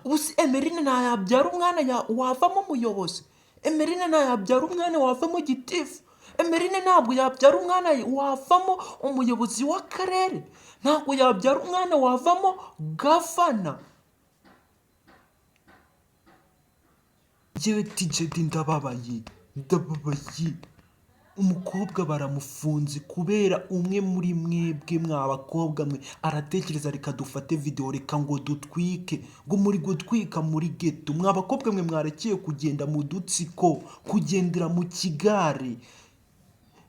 Ubu se Emeline ntayabyara umwana wavamo umuyobozi? Emeline ntayabyara umwana wavamo gitifu? Emeline ntabwo yabyara umwana wavamo umuyobozi w'akarere? Ntabwo yabyara umwana wavamo gavana? Njyewe TJD ndababaye, ndababaye. Umukobwa baramufunze kubera umwe muri mwebwe mwa bakobwa mwe aratekereza reka dufate video, reka ngo dutwike, ngo muri gutwika muri ghetto. Mwa bakobwa mwe mwarekeye kugenda mu dutsiko, kugendera mu kigare.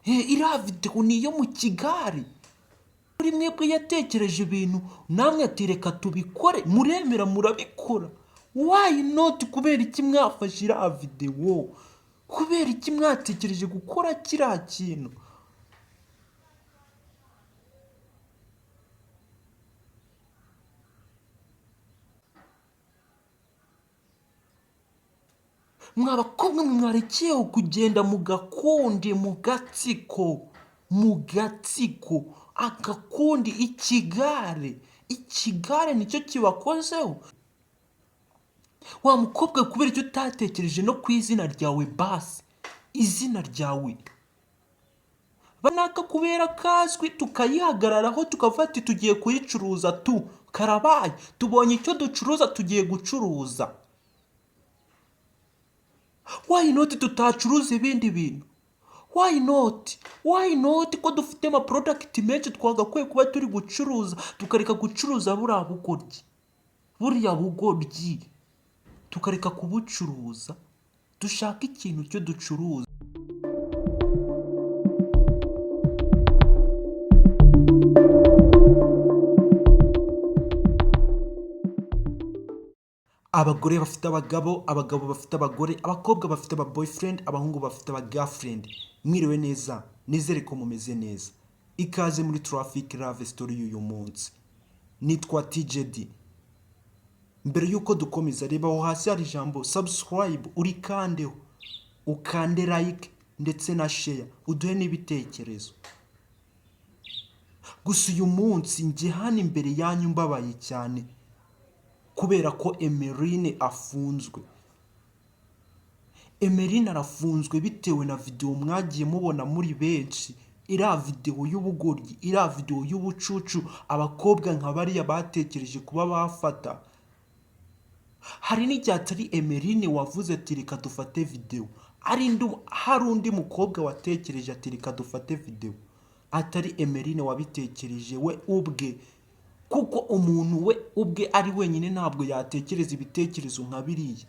Iriya video ni iyo mu kigare. Muri mwebwe yatekereje ibintu namwe ati reka tubikore, muremera murabikora. Why not? Kubera iki mwafashe iriya video? Kubera iki mwatekereje gukora kiriya kintu? Mwa bakobwa mwe mwarekeye kugenda mu gakundi, mu gatsiko, mu gatsiko, agakundi, ikigare, ikigare nicyo kibakozeho. Wa mukobwa kubera icyo utatekereje no ku izina ryawe, basi izina ryawe banaka kubera kazwi, tukayihagararaho tukavuga ati tugiye kuyicuruza tu, karabaye, tubonye icyo ducuruza, tugiye gucuruza. Why not tutacuruza ibindi bintu? Why not? Why not ko dufite ama product menshi twagakwiye kuba turi gucuruza, tukareka gucuruza buriya bugoryi, buriya bugoryi tukareka kubucuruza, dushaka ikintu cyo ducuruza. Abagore bafite abagabo, abagabo bafite abagore, abakobwa bafite aba boyfriend, abahungu bafite aba girlfriend. Mwiriwe neza, nizere ko mumeze neza. Ikaze muri Traffic Love Story y'uyu munsi. Nitwa TJD. Mbere y'uko dukomeza, reba aho hasi hari ijambo subscribe, urikandeho, ukande like ndetse na share, uduhe n'ibitekerezo. Gusa uyu munsi njye hano imbere yanyu mbabaye cyane kubera ko Emeline afunzwe. Emeline arafunzwe bitewe na video mwagiye mubona muri benshi, iriya video y'ubugoryi, iriya video y'ubucucu abakobwa nka bariya batekereje kuba bafata. Hari n'igihe atari Emeline wavuze ati reka dufate video, hari undi mukobwa watekereje ati reka dufate video, atari Emeline wabitekereje we ubwe, kuko umuntu we ubwe ari wenyine ntabwo yatekereza ibitekerezo nka biriya,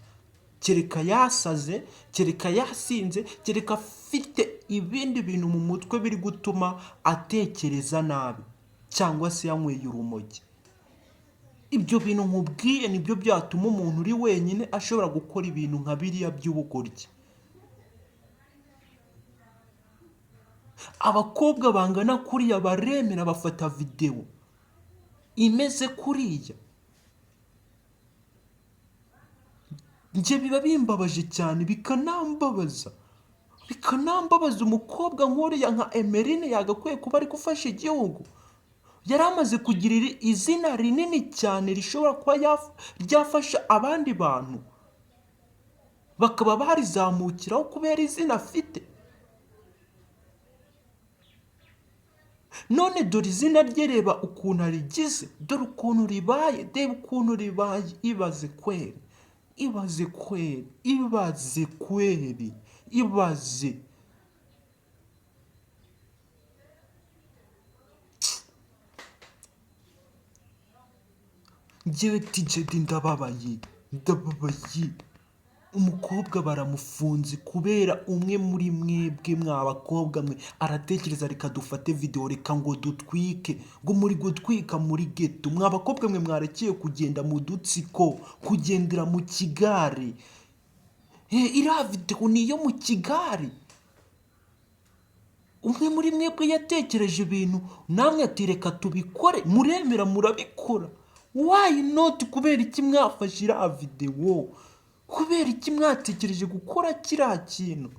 kereka yasaze, kereka yasinze, kereka afite ibindi bintu mu mutwe biri gutuma atekereza nabi, cyangwa se yanyweye urumogi. Ibyo bintu nkubwiye nibyo byatuma umuntu uri wenyine ashobora gukora ibintu nka biriya by'ubugoryi. Abakobwa bangana kuriya baremera bafata video imeze kuriya. Njye biba bimbabaje cyane, bikanambabaza, bikanambabaza. Umukobwa nk'uriya nka Emeline yagakwiye kuba ari gufasha igihugu. Yari amaze kugira izina rinini cyane rishobora kuba ryafasha abandi bantu, bakaba barizamukiraho kubera izina afite. None dore izina rye, reba ukuntu arigize, dore ukuntu ribaye, reba ukuntu ribaye. Ibaze kweri, ibaze kweri, ibaze kweri, ibaze. Njyewe TJD ndababaye, ndababaye. Umukobwa baramufunze kubera umwe muri mwebwe mwa bakobwa mwe aratekereza reka dufate video, reka ngo dutwike, ngo muri gutwika muri ghetto. Mwa bakobwa mwe mwarekeye kugenda mu dutsiko, kugendera mu kigare. Iriya video ni iyo mu kigare. Umwe muri mwebwe yatekereje ibintu namwe ati reka tubikore, muremera murabikora. Why not? Kubera iki mwafashe iriya video? Kubera iki mwatekereje gukora kiriya kintu?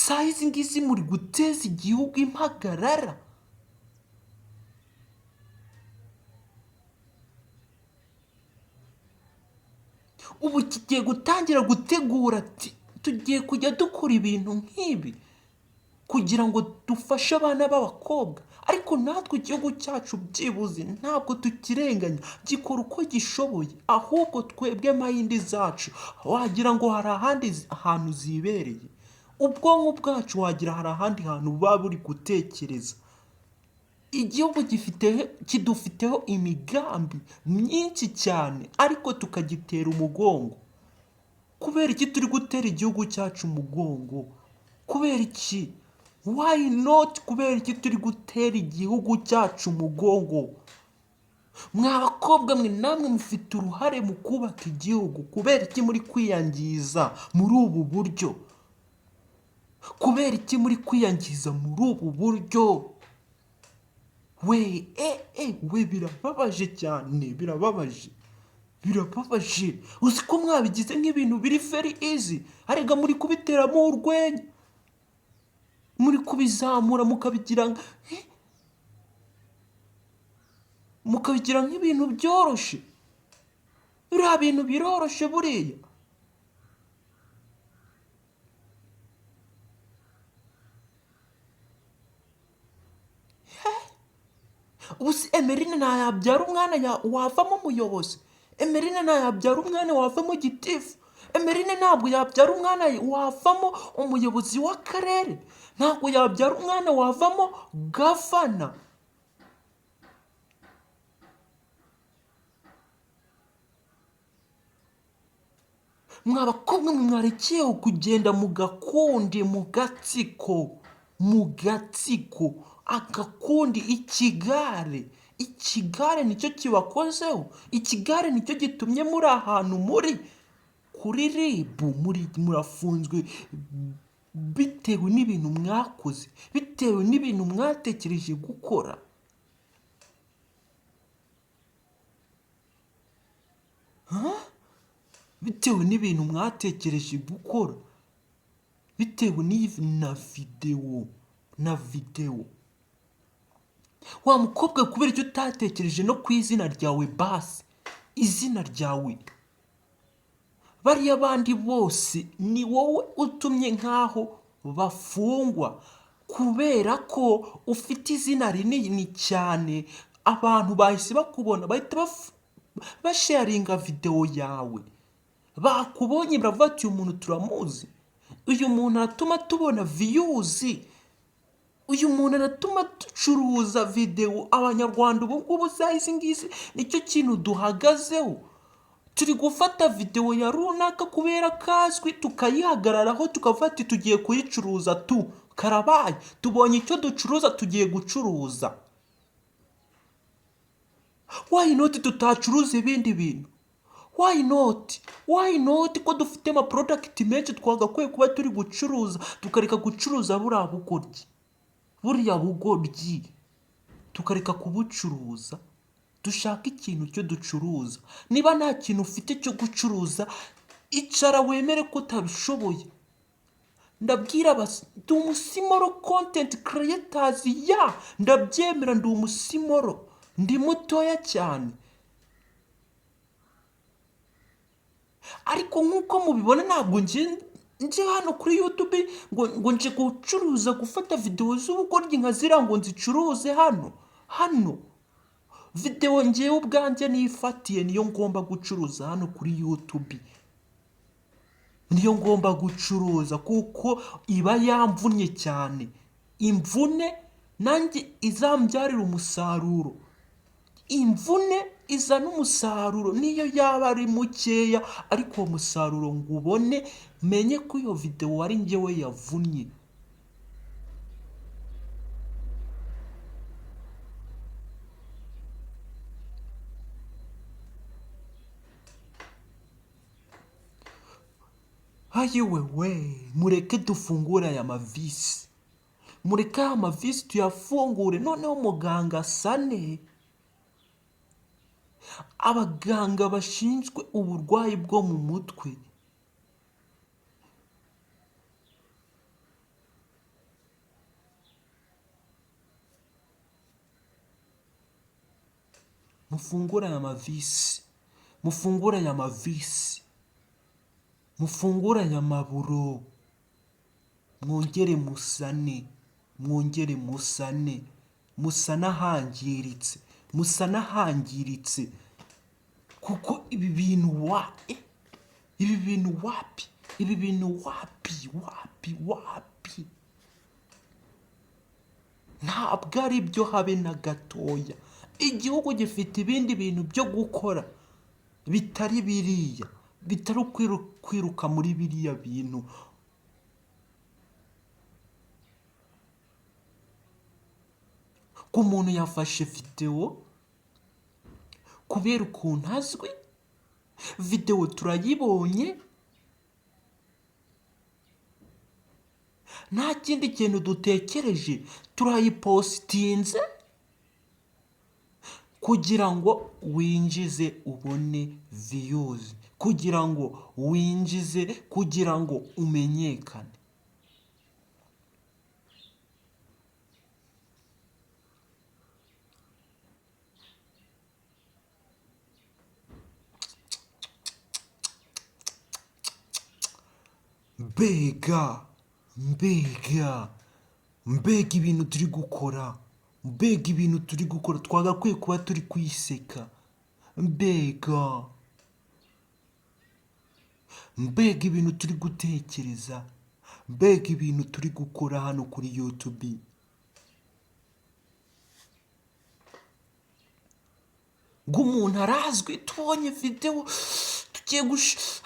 Saa izi ngizi muri guteza igihugu impagarara. Ubu kigiye gutangira gutegura ati tugiye kujya dukora ibintu nk'ibi kugira ngo dufashe abana b'abakobwa. Ariko natwe igihugu cyacu byibuze ntabwo tukirenganya, gikora uko gishoboye, ahubwo twebwe mind zacu wagira ngo hari ahandi hantu zibereye. Ubwonko bwacu wagira hari ahandi hantu buba buri gutekereza. Igihugu kidufiteho imigambi myinshi cyane, ariko tukagitera umugongo. Kubera iki turi gutera igihugu cyacu umugongo? Kubera iki? Why not? Kubera iki turi gutera igihugu cyacu umugongo? Mwa bakobwa mwe, namwe mufite uruhare mu kubaka igihugu. Kubera iki muri kwiyangiza muri ubu buryo? Kubera iki muri kwiyangiza muri ubu buryo? We we, birababaje cyane, birababaje, birababaje. Uzi ko mwabigize nk'ibintu biri very easy? Arega muri kubiteramo urwenya, muri kubizamura mukabigira nk'ibintu byoroshye. Biriya bintu biroroshe buriya. Ubu se Emeline ntayabyara umwana wavamo umuyobozi? Emeline ntayabyara umwana wavamo gitifu? Emeline ntabwo yabyara umwana wavamo umuyobozi w'akarere? Ntabwo yabyara umwana wavamo governor? Mwa bakobwa mwe, mwarekeye kugenda mu gakundi, mu gatsiko, mu gatsiko, agakundi, ikigare. Ikigare nicyo kibakozeho, ikigare nicyo gitumye muri ahantu muri kuri RIB, muri murafunzwe bitewe n'ibintu mwakoze, bitewe n'ibintu mwatekereje gukora. Bitewe n'ibintu mwatekereje gukora, bitewe n'iyi na videwo. Wa mukobwa, kubera icyo utatekereje no ku izina ryawe? Basi izina ryawe, bariya bandi bose ni wowe utumye nk'aho bafungwa, kubera ko ufite izina rinini cyane. Abantu bahise bakubona, bahita basharinga videwo yawe. Bakubonye baravuga ati: "Uyu muntu turamuzi, uyu muntu aratuma tubona views, uyu muntu aratuma ducuruza videwo." Abanyarwanda ubu ngubu za izi ngizi nicyo kintu duhagazeho. Turi gufata videwo ya runaka kubera kazwi, tukayihagararaho, tukavuga ati: "Tugiye kuyicuruza tu, karabaye, tubonye icyo ducuruza, tugiye gucuruza." Why not tutacuruza ibindi bintu? Why not? Why not? Ko dufite ama product menshi twagakwiye kuba turi gucuruza, tukareka gucuruza buriya bugoryi, buriya bugoryi tukareka kubucuruza, dushaka ikintu cyo ducuruza. Niba nta kintu ufite cyo gucuruza, icara wemere ko utabishoboye. Ndabwira ndi umusmall content creators, ya, ndabyemera, ndi umusmall, ndi mutoya cyane. Ariko nk'uko mubibona, ntabwo nje hano kuri YouTube ngo nje gucuruza, gufata videwo z'ubugoryi nka ziriya ngo nzicuruze hano. Hano videwo ngewe ubwanjye nifatiye niyo ngomba gucuruza hano kuri YouTube, niyo ngomba gucuruza, kuko iba yamvunnye cyane. Imvune nanjye izambyarira umusaruro, imvune izana umusaruro niyo yaba ari mukeya, ariko uwo musaruro ngo ubone, menye ko iyo videwo ari njyewe yavunnye. Ayiwewe, mureke dufungure aya mavisi, mureke aya mavisi tuyafungure. Noneho muganga asane, abaganga bashinzwe uburwayi bwo mu mutwe. Mufungure aya mavisi, mufungure aya mavisi, mufungure aya maburo, mwongere musane, mwongere musane, musane ahangiritse, musane ahangiritse, kuko ibi bintu wa ibi bintu wapi, ibi bintu wapi, wapi, wapi, ntabwo ari byo habe na gatoya. Igihugu gifite ibindi bintu byo gukora bitari biriya, bitari kwiruka muri biriya bintu. Ko umuntu yafashe videwo kubera ukuntu azwi, videwo turayibonye, nta kindi kintu dutekereje, turayipositinze kugira ngo winjize ubone views, kugira ngo winjize, kugira ngo umenyekane. Mbega, mbega, mbega ibintu turi gukora, mbega ibintu turi gukora, twagakwiye kuba turi kwiseka, mbega, mbega ibintu turi gutekereza, mbega ibintu turi gukora hano kuri YouTube. Ngo umuntu arazwi, tubonye videwo tugiye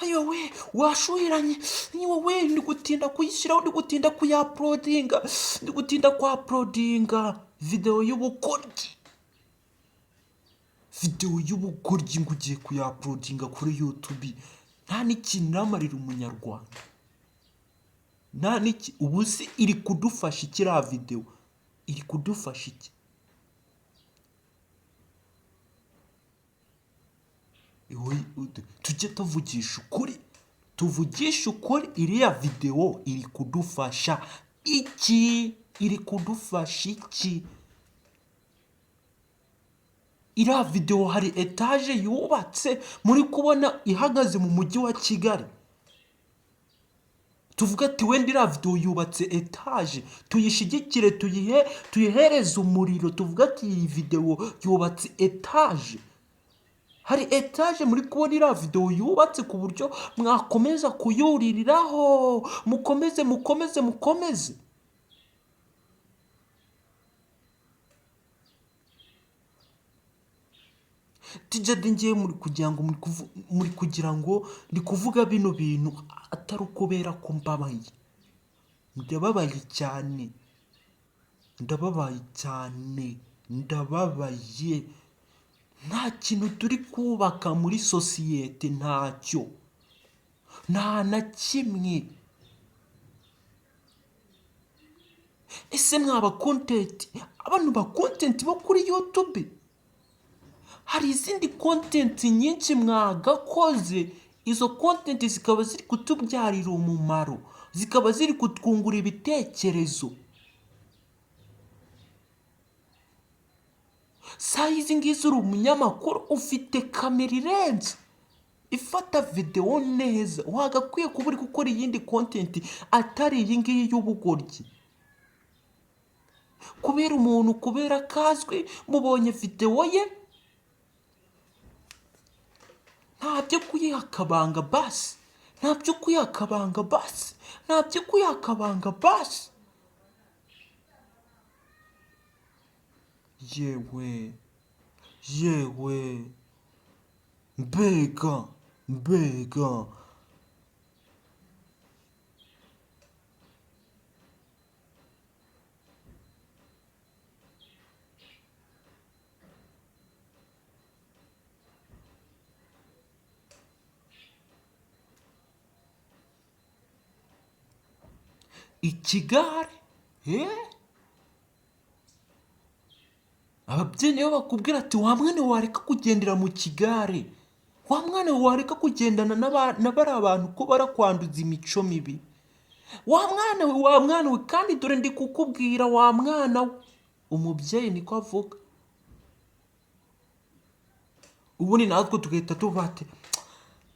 ayo we washuhiranye, ni wowe, ndi gutinda kuyishyiraho, ndi gutinda kuyaporodinga, ndi gutinda kuyaporodinga videwo y'ubugoryi, videwo y'ubugoryi ngo ugiye kuyaporodinga kuri YouTube, nta n'ikintu iramarira umunyarwanda, nta n'iki. Ubu se iri kudufasha iki iriya videwo? Iri kudufasha iki? Tujye tuvugisha ukuri, tuvugishe ukuri, iriya videwo iri kudufasha iki? Iri kudufasha iki? Iriya videwo hari etaje yubatse muri kubona ihagaze mu mujyi wa Kigali, tuvuga ati wenda iriya videwo yubatse etaje, tuyishyigikire, tuyihereze umuriro, tuvuga ati iyi videwo yubatse etaje. Hari etaje muri kubona iriya videwo yubatse ku buryo mwakomeza kuyuririraho, mukomeze, mukomeze, mukomeze. Tijadi ngiye muri kugira ngo muri kugira ngo ndi kuvuga bino bintu atari ukubera ko mbabaye, ndababaye cyane, ndababaye cyane, ndababaye. Nta kintu turi kubaka muri sosiyete, ntacyo, nta na kimwe. Ese mwaba kontenti, abantu ba kontenti bo kuri YouTube, hari izindi kontenti nyinshi mwagakoze, izo kontenti zikaba ziri kutubyarira umumaro, zikaba ziri kutwungura ibitekerezo. Saha izi ngizi uri umunyamakuru ufite kamera irenze ifata videwo neza, wagakwiye kuba uri gukora iyindi kontenti atari iyi ngiyi y'ubugoryi. Kubera umuntu, kubera kazwi, mubonye videwo ye, nta byo kuyiha akabanga basi, nta byo kuyiha akabanga basi, nta byo kuyiha akabanga basi. Yewe, yewe, mbega, mbega. Ikigare, Ababyeyi nibo bakubwira ati wa mwana wareka kugendera mu kigare, wa mwana wareka kugendana na bariya bantu ko barakwanduza imico mibi, wa mwana we, wa mwana we, kandi dore ndi kukubwira wa mwana we. Umubyeyi niko avuga. Ubundi natwe tugahita tuvuga ati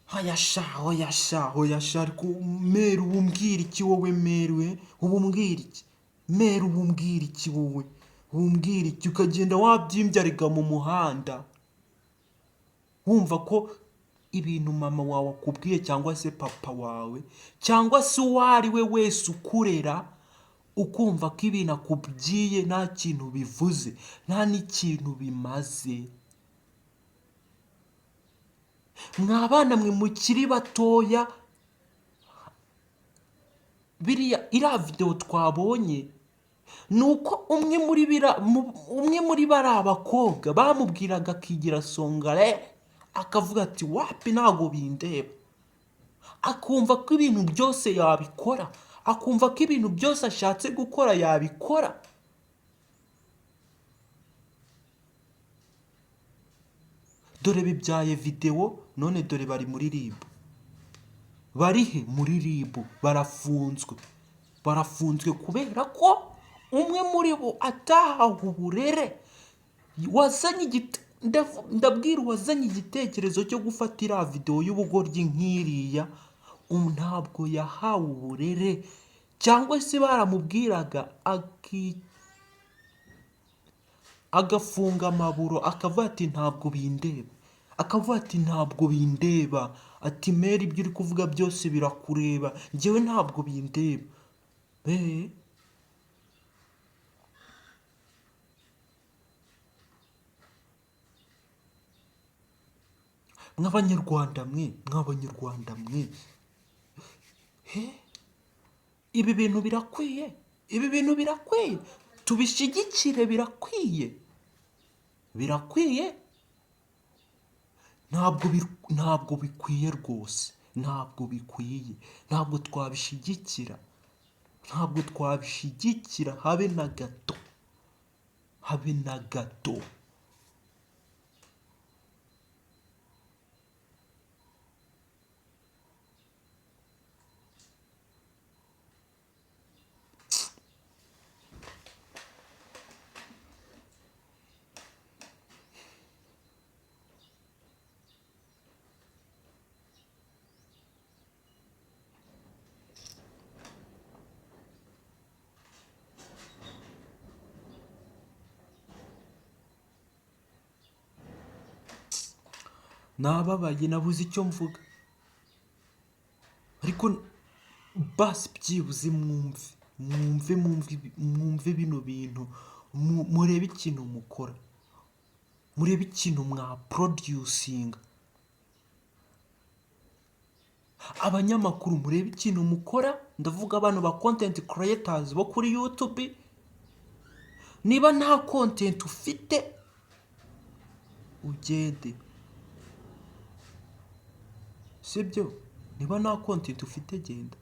hoya sha, hoya sha, hoya sha. Ariko meri uba umbwira iki wowe? Meri we, uba umbwira iki? Meri uba umbwira iki wowe? Uba umbwira iki? Ukagenda wabyimbye arega mu muhanda, wumva ko ibintu mama wawe akubwiye cyangwa se papa wawe cyangwa se uwo ari we wese ukurera, ukumva ko ibintu akubwiye nta kintu bivuze, nta n'ikintu bimaze. Mwa bana mwe mukiri batoya, biriya iriya videwo twabonye ni uko umwe muri bariya bakobwa bamubwiraga akigira songare, akavuga ati wapi ntago bindeba, akumva ko ibintu byose yabikora, akumva ko ibintu byose ashatse gukora yabikora. Dore bibyaye videwo, none dore bari muri RIB. Bari he? Muri RIB, barafunzwe. Barafunzwe kubera ko umwe muri bo atahawe uburere. Ndabwira uwazanye igitekerezo cyo gufata iriya videwo y'ubugoryi nk'iriya, ntabwo yahawe uburere, cyangwa se baramubwiraga agafunga amaburo, akavuga ati ntabwo bindeba, akavuga ati ntabwo bindeba, ati meri ibyo uri kuvuga byose birakureba, njyewe ntabwo bindeba. Mw'abanyarwanda mwe, mw'abanyarwanda mwe, ibi bintu birakwiye, ibi bintu birakwiye, tubishyigikire, birakwiye, birakwiye. Ntabwo bikwiye rwose, ntabwo bikwiye, ntabwo twabishyigikira, ntabwo twabishyigikira habe na gato, habe na gato. Nababaye, nabuze icyo mvuga, ariko basi byibuze mwumve, mwumve, mwumve, mwumve bino bintu, murebe ikintu mukora, murebe ikintu mwaproducinga. Abanyamakuru murebe ikintu mukora, ndavuga abantu ba content creators bo kuri YouTube. Niba nta content ufite ugende, sibyo? Niba nta content ufite genda.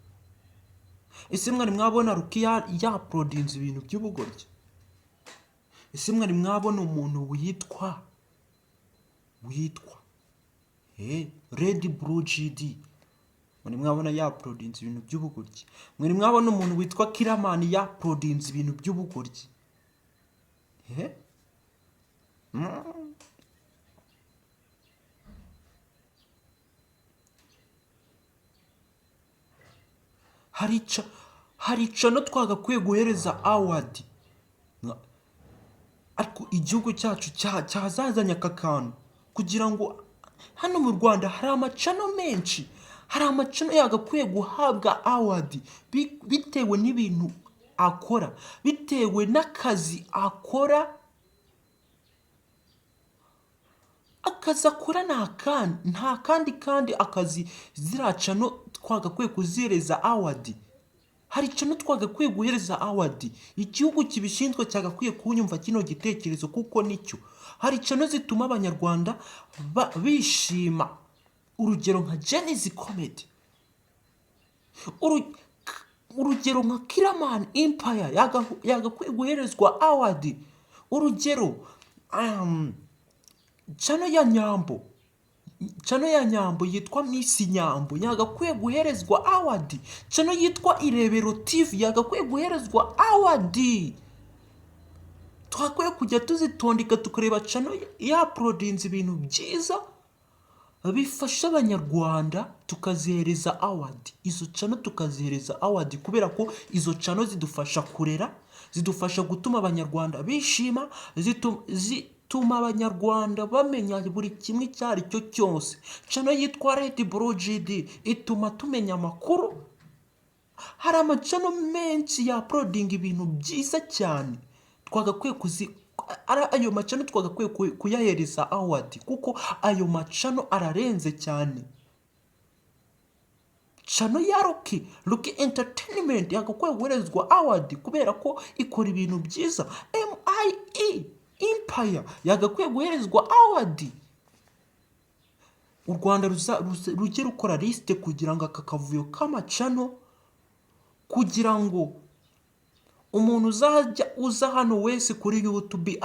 Ese mwari mwabona Ruki yaprodinze ibintu by'ubugoryi? Ese mwari mwabona umuntu witwa Red Blue GD? Mwari mwabona yaprodinze ibintu by'ubugoryi? Mwari mwabona umuntu witwa Killaman yaprodinze ibintu by'ubugoryi? Hari icano twagakwiye guhereza award, ariko igihugu cyacu cyazazanye aka kantu kugira ngo hano mu Rwanda hari amacano menshi, hari amacano yagakwiye guhabwa award bitewe n'ibintu akora, bitewe n'akazi akora. Akazi akora nta kandi kandi akazi ziriya cano twagakwiye kuzihereza award. Hari channel twagakwiye guhereza award, igihugu kibishinzwe cyagakwiye kunyumva kino gitekerezo kuko nicyo. Hari channel zituma abanyarwanda bishima, urugero nka Gen-Z Comedy, urugero nka Killaman Empire yagakwiye guherezwa award, urugero channel ya Nyambo, channel ya Nyambo yitwa Miss Nyambo yagakwiye guherezwa award, channel yitwa Irebero TV yagakwiye guherezwa award. Twakwiye kujya tuzitondeka tukareba channel yaprodinze ibintu byiza. bifasha Abanyarwanda, tukazihereza award. Izo channel tukazihereza award kubera ko izo channel zidufasha kurera, zidufasha gutuma Abanyarwanda bishima, zituma Abanyarwanda bamenya buri kimwe icyo ari cyo cyose. Channel yitwa Red Blue JD ituma tumenya amakuru. Hari ama channel menshi ya uploadinga ibintu byiza cyane, twagakwiye kuzi ari ayo ma channel twagakwiye kuyahereza award, kuko ayo ma channel ararenze cyane. Channel ya Rocky, Rocky Entertainment, yagakwiye guherezwa award kubera ko ikora ibintu byiza. MIE Empire yagakwiye guherezwa award. U Rwanda rujye rukora liste kugira ngo aka kavuyo k'ama channel, kugira ngo umuntu uzajya uza hano wese kuri YouTube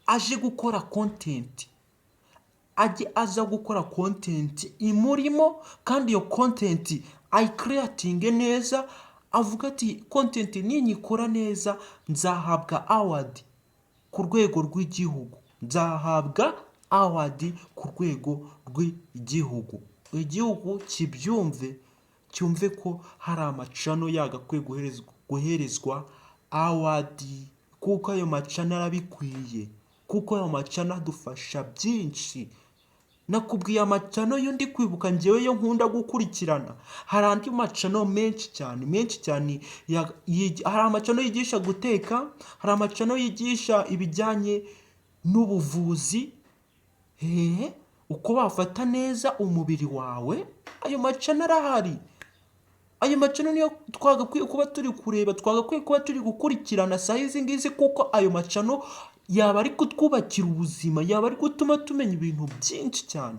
aje gukora content, ajye aza gukora content imurimo, kandi iyo content ayicreatinge neza, avuga ati: "Content ninyikora neza nzahabwa award ku rwego rw'igihugu, nzahabwa award ku rwego rw'igihugu." Igihugu kibyumve, cyumve ko hari ama channel yagakwiye guherezwa award, kuko ayo ma channel arabikwiye, kuko ayo ma channel adufasha byinshi. Nakubwiye ama channel yo ndi kwibuka ngewe yo nkunda gukurikirana. Hari andi ma channel menshi cyane, menshi cyane. Hari ama channel yigisha guteka, hari ama channel yigisha ibijyanye n'ubuvuzi, hehe, uko wafata neza umubiri wawe. Ayo ma channel arahari. Ayo ma channel niyo twagakwiye kuba turi kureba, twagakwiye kuba turi gukurikirana saa izi ngizi, kuko ayo ma channel yaba ari kutwubakira ubuzima, yaba ari gutuma tumenya ibintu byinshi cyane,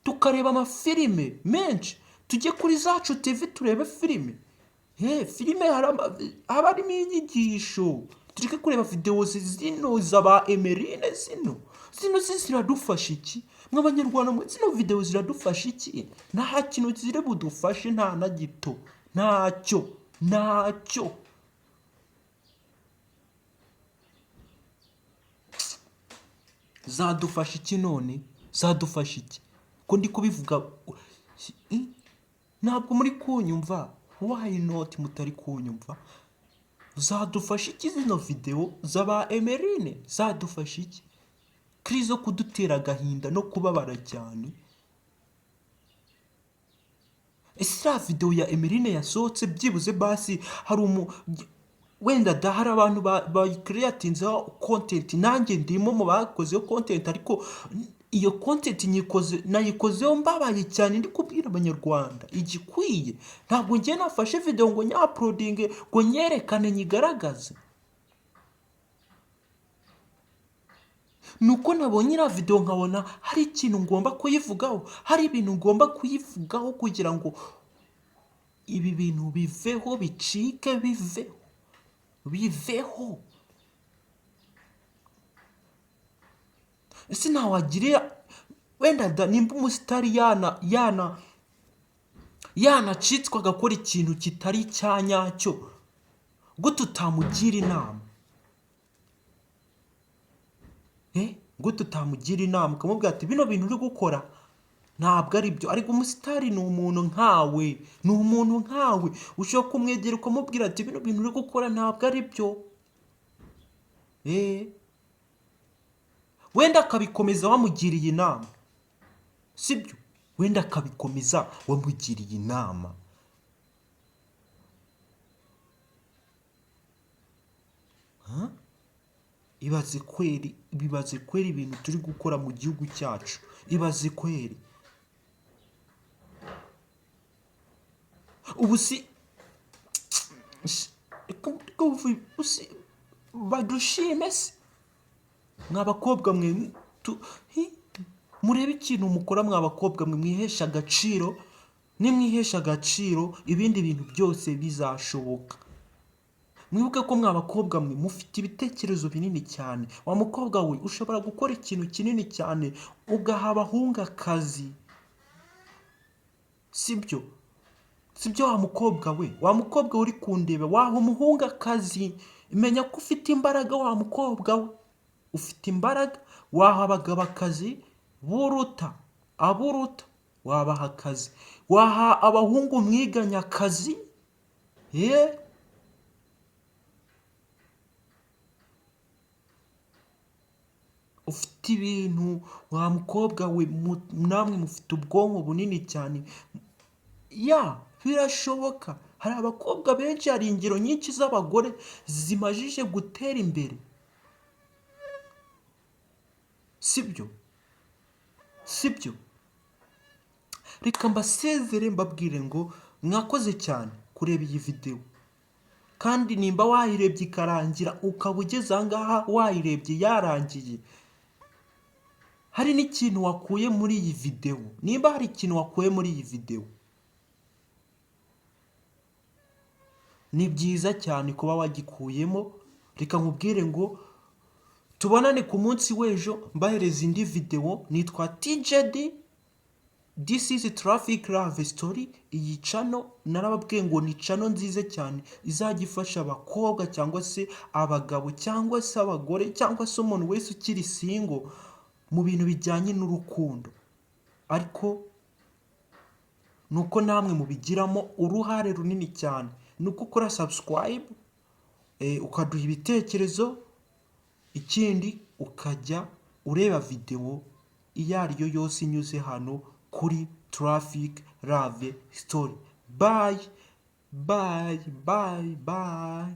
tukareba amafilime menshi. Tujye kuri Zacu TV turebe filime. He, filime haba harimo inyigisho. Tureke kureba videwo zino za ba Emerine. Zino ziradufasha iki mw'Abanyarwanda mwe? Zino videwo ziradufasha iki? Nta kintu ziri budufashe, nta na gito, ntacyo, ntacyo. Zadufasha iki none? Zadufasha iki ko ndi kubivuga? Ntabwo muri kunyumva. Why not mutari kunyumva? Zadufasha iki zino videwo z'aba Emerine? Zadufasha iki kuri zo kudutera agahinda no kubabara cyane? Ese iriya videwo ya Emerine yasohotse, byibuze basi hari umu wenda da, hari abantu bayicreatinzeho content, nanjye ndimo mu bakozeho content, ariko iyo content nyikoze, nayikozeho mbabaye cyane, ndi kubwira Abanyarwanda igikwiye. Ntabwo ngiye nafashe videwo ngo nyauploadinge, ngo nyerekane, nyigaragaze. Nuko nabonye iriya videwo nkabona hari ikintu ngomba kuyivugaho, hari ibintu ngomba kuyivugaho kugira ngo ibi bintu biveho, bicike, biveho, biveho. Ese ntawagirira wenda da, nimba umusitari yana yanacitswe agakora ikintu kitari icya nyacyo, gute utamugira inama? Gute utamugira inama ukamubwira ati: "Bino bintu uri gukora ntabwo ari byo"? Ariko umusitari ni umuntu nkawe, ni umuntu nkawe, ushobora kumwegera ukamubwira ati: "Bino bintu uri gukora ntabwo ari byo." Wenda akabikomeza wamugiriye inama, sibyo? Wenda akabikomeza wamugiriye inama. Ibaze kweri, ibaze kweri ibintu turi gukora mu gihugu cyacu, ibaze kweri. Ubu si badushime se? Mwa bakobwa mwe, murebe ikintu mukora. Mwa bakobwa mwe, mwihesha agaciro. Nimwihesha agaciro, ibindi bintu byose bizashoboka. Mwibuke ko mwa bakobwa mwe mufite ibitekerezo binini cyane. Wa mukobwa we, ushobora gukora ikintu kinini cyane ugaha abahungu akazi, sibyo? Sibyo wa mukobwa we? Wa mukobwa uri kundeba, waha umuhungu akazi. Menya ko ufite imbaraga, wa mukobwa we, ufite imbaraga, waha abagabo akazi buruta Abo uruta wabaha akazi, waha abahungu mwiganye akazi, ye ufite ibintu wa mukobwa we, namwe mufite ubwonko bunini cyane. Ya, birashoboka. Hari abakobwa benshi, hari ingero nyinshi z'abagore zimajije gutera imbere, sibyo? Sibyo? Reka mbasezere mbabwire ngo mwakoze cyane kureba iyi videwo, kandi nimba wayirebye ikarangira ukaba ugeze aha ngaha wayirebye yarangiye, hari n'ikintu wakuye muri iyi videwo, nimba hari ikintu wakuye muri iyi videwo, ni byiza cyane kuba wagikuyemo. Reka nkubwire ngo tubonane ku munsi w'ejo mbahereza indi videwo. Nitwa TJD, this is Traffic Love Story. Iyi channel narababwiye ngo ni channel nziza cyane izajya ifasha abakobwa cyangwa se abagabo cyangwa se abagore cyangwa se umuntu wese ukiri single mu bintu bijyanye n'urukundo, ariko ni uko namwe mubigiramo uruhare runini cyane, ni uko ukora subscribe, ukaduha ibitekerezo, ikindi ukajya ureba videwo iyo ari yo yose inyuze hano kuri Traffic Love Story. Bye bye bye bye.